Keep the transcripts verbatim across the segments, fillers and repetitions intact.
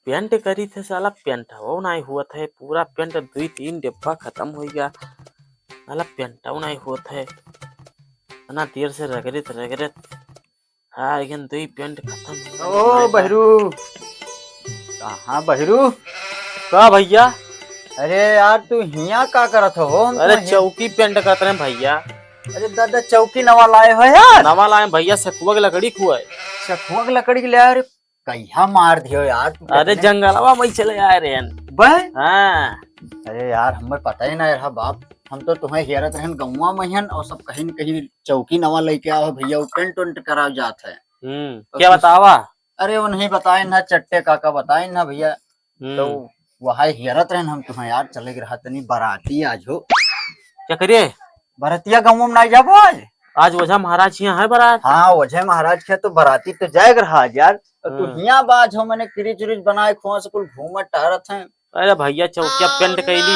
पेंट करी थे साला, पेंटवो नाहीं हुवत है, पूरा पेंट दुई तीन डिब्बा खतम होइ गया, साला पेंटवो नाहीं हुवत है, इतना देर से रगड़त रगड़त, हाँ, लेकिन दुई पेंट खतम हो गया। ओ बहरू, कहाँ बहरू? का भइया? अरे यार, तू हियाँ का करत हो? हम अरे तो हियाँ चौकी पेंट करत रहे भइया। अरे दादा, चौकी नवा लाए हो यार? नवा लाए भइया, सखुआ के लकड़ी खुआ है। सखुआ के लकड़ी के ले आए? अरे कहिया मार दियो यार तू अरे कितने जंगलवा में चले आए रहन। बे? हाँ। अरे यार, हमें पता ही ना रहा बाप, हम तो तुम्हें हेरत रहन गौवा में हन और सब कहीं न कहीं चौकी नवा लेके आओ भइया, वो पेंट वेंट कराओ जात है। हम्म, तो क्या कुछ बतावा? अरे वो नहीं बताए ना, चट्टे काका बताए ना भइया। हम्म। तो वहां हेरत रहन हम तुम्हें यार, चले के रहा तनी बराती आज हो। क्या करिए? बरतिया गाँव में नहीं जाबो आज? आज ओझा महाराज के यहाँ है बारात। हाँ, ओझा महाराज के तो बराती तो जाए के रहा आज यार। तो तू हम्म। हियाँ बाज हो, मैंने क्रीच उरीच बनाए, खोस कुल घूमत टहरत हैं। अरे भइया, चौकिया पेंट कैली।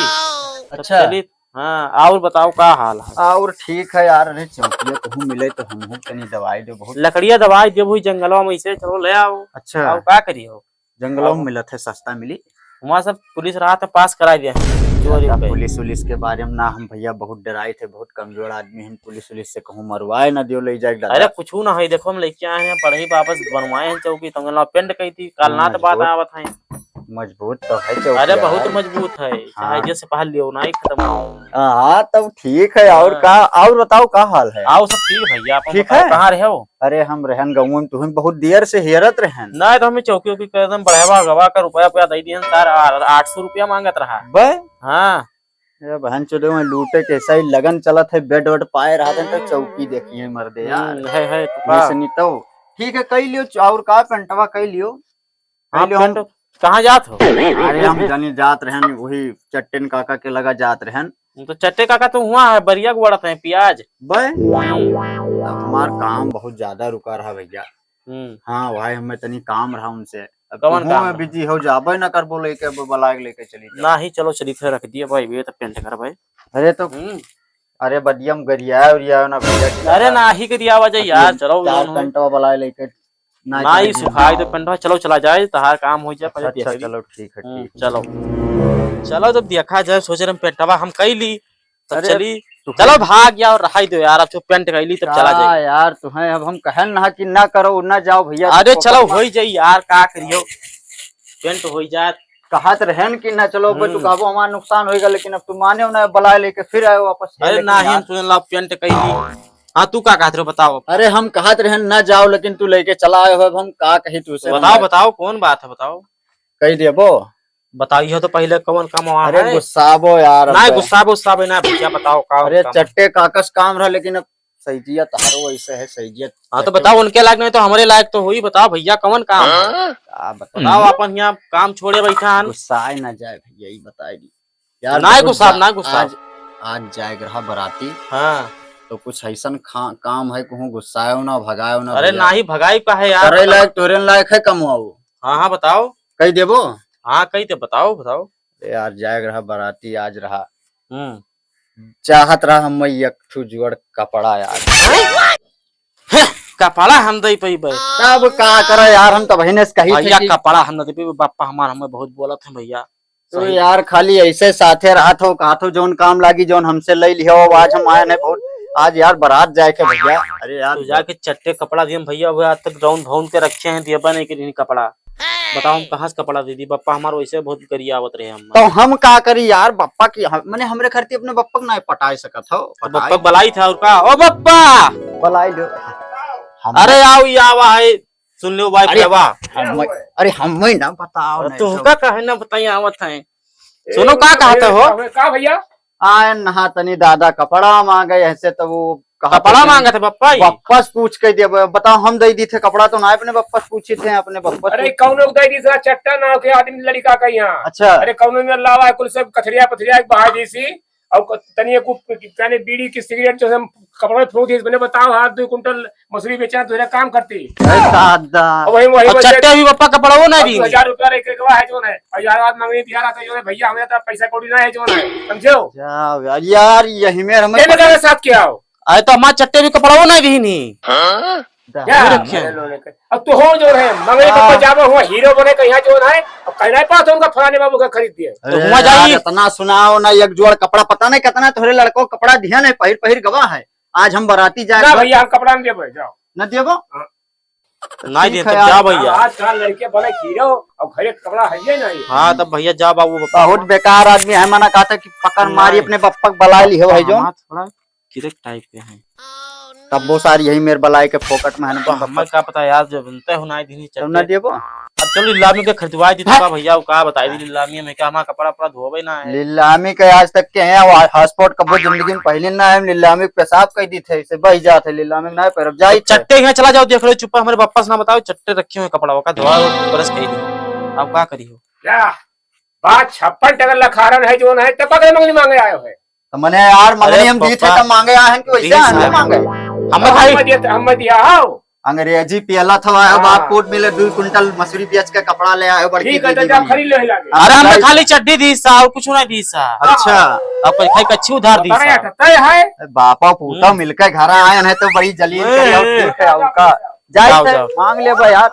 तब अच्छा। चली। हाँ, और बताओ का हाल है? और ठीक है यार। अरे चौकिया कहूँ मिले तो हमहू तनी दवाई दे बहुत। लकड़िया दवाई दे वही जंगलवा में से, चलो ले आओ। अच्छा। और का करियो? जंगलवा में मिलत है, सस्ता मिली। वहाँ सब पुलिस रहा था, पास कराई दिया है, चोरी दादा, हो गई। पुलिस उलिस के बारे में ना हम भइया बहुत डराई थे, बहुत कमजोर आदमी हैं, पुलिस उलिस से कहूँ मरवाए ना दियो, ले जाए दादा। अरे कुछ ना है, देखो हम लेके आए हैं, पढ़ाई वापस बनवाए हैं चौकी, तो हम पेंट कही थी, काल हाँ, नात बात मजबूत। आवत है। मजबूत तो है चौकी अरे यार। बहुत मजबूत है, चाहे हाँ। जैसे पहल लियो ना ही खत्म हो। हाँ, तब ठीक है। और हाँ। का, और बताओ का हाल है? आओ सब ठीक है भइया, अपन ठीक बताओ, है? कहाँ रहे हो? अरे हम रहन गाँव में, तुहन बहुत देर से हेरत रहन। नहीं तो हमें चौकी उकी कर एकदम बढ़ावा गवा का रुपया रुपया दे दिहन सर, आ-, आठ सौ रुपया मांगत रहा। बे? हाँ। ये बहन चोदे में लूटे के सही लगन चलत है, बेड वेड पाए रहत हैं तो चौकी देखिए मर्दे यार। हम्म, है, है, तो ये का? से नहीं तो। ठीक है, कई लियो, और का पेंटवा कई लियो? हाँ, पहले हम पेंट कहाँ जात हो? अरे हम जानी जात रहन, वही चट्टेन काका के लगा जात रहन। तो चट्टे काका तो हुआ है, बरिया गुड़त है प्याज। बे? अब हमार काम बहुत ज्यादा रुका रहा भइया। हम्म। हाँ भाई, हमें तनी काम रहा उनसे। अब कौन तू काम हुआ रहा? बिजी हो जाबे ना करबो लेके, अब बलाए लेके चली जाओ। ना ही, चलो चली थे रख दिए भाई, ये तो पेंट कर भाई। अरे तो हम्म। अरे बदियम गरिया उरिया ना भइया। अरे ना ही गरिया वजह यार, चलो चार उन्होंने पेंटवा बलाए लेके ना ना, जाए ई सुखाई तो पेंटवा, चलो चला जाए, तहार काम हो जाए, पहले अच्छा, अच्छा, देखा ली। चलो, ठीक है, हम्म, ठीक है। चलो। चलो, जब देखा जाए, सोच रहे हम पेंटवा हम कई ली, तब अरे, चली। तो चलो, फिर भाग या और रहाई दो यार, अब जो पेंट कई ली, तब चला का जाए। यार, तुम्हें अब हम कहन ना कि ना करो, ना जाओ भइया, अरे, तुमको चलो, करना। होई जाई यार, का करियो, पेंट होई जात। कहत रहन कि ना चलो, अब तू हम्म। कहबो हमार नुकसान होइगा, लेकिन अब तू माने ना, बलाए लेके फिर आए वापस, अरे, लेकिन ना ही यार। हम तुझे ला पेंट कई ली। हाँ, तू का कहत रहे, बताओ। अरे, हम कहत रहन ना जाओ, लेकिन तू लेके चला आए हो, अब हम का कही तू से, बताओ, हम बताओ, कौन बात है, बताओ। कही देबो? बताइए तो पहले कौन काम वहाँ अरे, है? गुस्साबो यार, अब नहीं, तो गुस्साबो, गुस्साबो ना, भइया, बताओ, का अरे, काम? चट्टे काकस काम रहा, लेकिन अब सही जिया तहारो वैसे है, सही जिया हाँ, तो चट्टे बताओ, उनके लायक नहीं तो हमरे लायक तो होई, बताओ, भइया, कौन काम है? हाँ? का बताओ, बताओ, अपन यहाँ काम छोड़े बैठा हन। गुस्साए ना जाए भइया, ई बताई दी। यार, नाहीं बहुत गुस्सा, जा-, नाहीं गुस्सा। आज, आज जाए के रहा बराती। हाँ। तो कुछ अइसन खा-, काम है, कहूँ गुस्सायो ना, भगायो ना अरे भइया। नाहीं, भगाई का है यार, करे मतलब लायक, तोरे लायक है कमवाओ। हाँ, हाँ, बताओ। कही देबो? हाँ, कही दे, बताओ, बताओ। ए यार, जाए के रहा बराती, आज रहा। हम्म। चाहत रहा हम एक ठो जोड़ कपड़ा यार। हैं? कपड़ा हम दे पइबे? तब का करे यार, हम तो बहिने से कही थे भइया, कि कपड़ा हम न दे पइबे, बापा हमार हमें बहुत बोलत है भइया। तो सही। यार, खाली ऐसे साथे रहत हो, कहत हो, जौन काम लागी, जौन हमसे ले लिहो, आज हम आए नहीं बहुत, आज यार, बारात जाए के भइया। अरे यार, तू जाके चट्टे कपड़ा दिए भइया, वो आज तक धौन धौन के रखे हैं, दिए बने के दिन कपड़ा। बताओ, हम कहाँ से कपड़ा दे दी? बप्पा हमार वैसे बहुत गरियावत रहे हम। तो हम का करी यार, बप्पा की, हम, मने हमरे घर के अपने बप्पा के ना पटाए सकत हो, तो पटाए। बप्पा बुलाई था और का? ओ बप्पा! बुलाई लो। हम अरे आओ, ये आवा है। सुन लो भाई, अरे, बाबा। हम, अरे, हमें ना बताओ, अरे, नहीं तू तो। का कहे ना बताइए, आवत है। ए, सुनो, का ए, कहते हो? का भइया? आए नहा तनी दादा, कपड़ा मांगे, ऐसे तो वो कहा कपड़ा थे कि मांगत है बप्पा ई? बप्पा से पूछ के दिया, ब-, बताओ, हम दे दी थे कपड़ा, तो ना अपने बप्पा से पूछी थे, अपने बप्पा से अरे, पूछ कौन लोग दे दी, साला चट्टा नाव के आदमी लड़का का यहाँ। अच्छा। अरे, कौन में लावा है, कुल सब कथरिया पथरिया एक बहा दी सी, और क-, तनी एक उप-, तनी बीड़ी की सिगरेट जो हम कपड़ा में फूंक दी, मैंने बताओ, हाथ दो कुंटल मसूरी बेचा, तो काम करती। अरे दादा। और वही, वही और वजह चट्टे भी बप्पा कपड़ा वो ना और दी। दो हजार रुपया रह के गवा है जो है, और यार, आज मांगने दिया रहा था जो है, भइया, हमें तो पैसा कौड़ी ना है जो है, समझो? जाओ यार, यार, यही में हमें ये मेरे साथ क्या हो? अरे तो हमार चट्टे भी कपड़ा वो नहीं दीनी। हाँ? क्या? ये रखे हैं। अब तो हो जो है, मंगई हाँ। बप्पा जाबो हुआ, हीरो बने कहीं जो है, अब कहना ही पास उनका फलाने बाबू का खरीद दिए। तो अरे हुआ जाई। यार, इतना सुनाओ ना, एक जोड़ कपड़ा पता नहीं कितना तोहरे लड़को कपड़ा दिया नहीं, पहिर पहिर गवा है। आज हम बराती जाए ना घर। भैया, हम कपड़ा नहीं देबे, जाओ। न देबो? हाँ। नहीं ठीक दे, है तब यार। जा भैया। आजकल लड़के बने हीरो, और घरे कपड़ा है ये नहीं। हाँ, तब भैया जा बाबू, बप्पा। बहुत बेकार आदमी है, मना कहता कि पकड़ मारी नहीं। अपने बप्पा के बला ली हो भाई जो। हाँ, थोड़ा किरक टाइप के हैं। तब वो सारी यही मेरे बलाए के फोकट में है ना, तो बप्पा। हमें का पता यार, जब बनते हो ना दिन ही तब ना चलते। देबो। अब चलो लीलामी के खरीदवा दी तो का भैया, वो का बताई दी लीलामी में, क्या हमारा कपड़ा, कपड़ा धोबे ना है। लीलामी के आज तक के हैं, वो हॉटस्पॉट कबो जिंदगी में पहले ना है, लीलामी के पेशाब कह दी थे, इसे बह जाते लीलामी में ना है, पर अब जाई तो थे। चट्टे यहाँ चला जाओ, देख लो, चुप्पा हमारे बप्पा से ना बताओ, चट्टे रखे हुए कपड़ा, वो का धोआ ब्रश कह दी। अब का करी हो? क्या? बात छप्पन टका लखारन है, जो ना है, तब बगल मंगनी मांगे आयो है। तो मने यार, मंगनी अरे हम दी थे, बप्पा, तब मांगे आए हैं कि वैसे बीस आए हैं लाख। मांगे? हम हम भाई मत दिया, हम मत दिया, आओ। अंग्रेजी पियला था, आयो हाँ। बाप कोर्ट मिले, दो कुंटल मसूरी बेच के कपड़ा ले आयो, बड़की ठीक है, तो दीदी जाओ, बनी। खरीद ले, लागे। अरे, हमने भाई खाली चड्डी दी सा, और कुछ नहीं दी सा। अच्छा। अब कोई खाई कच्ची उधार दी बताया सा। था, तय है। बापा पूता हम्म। मिलके घर आए हैं, तो बड़ी जलील ए, करे, और ए। फिर के आऊ का? जाए जाओ, थे, जाओ। मांग ले भाई यार।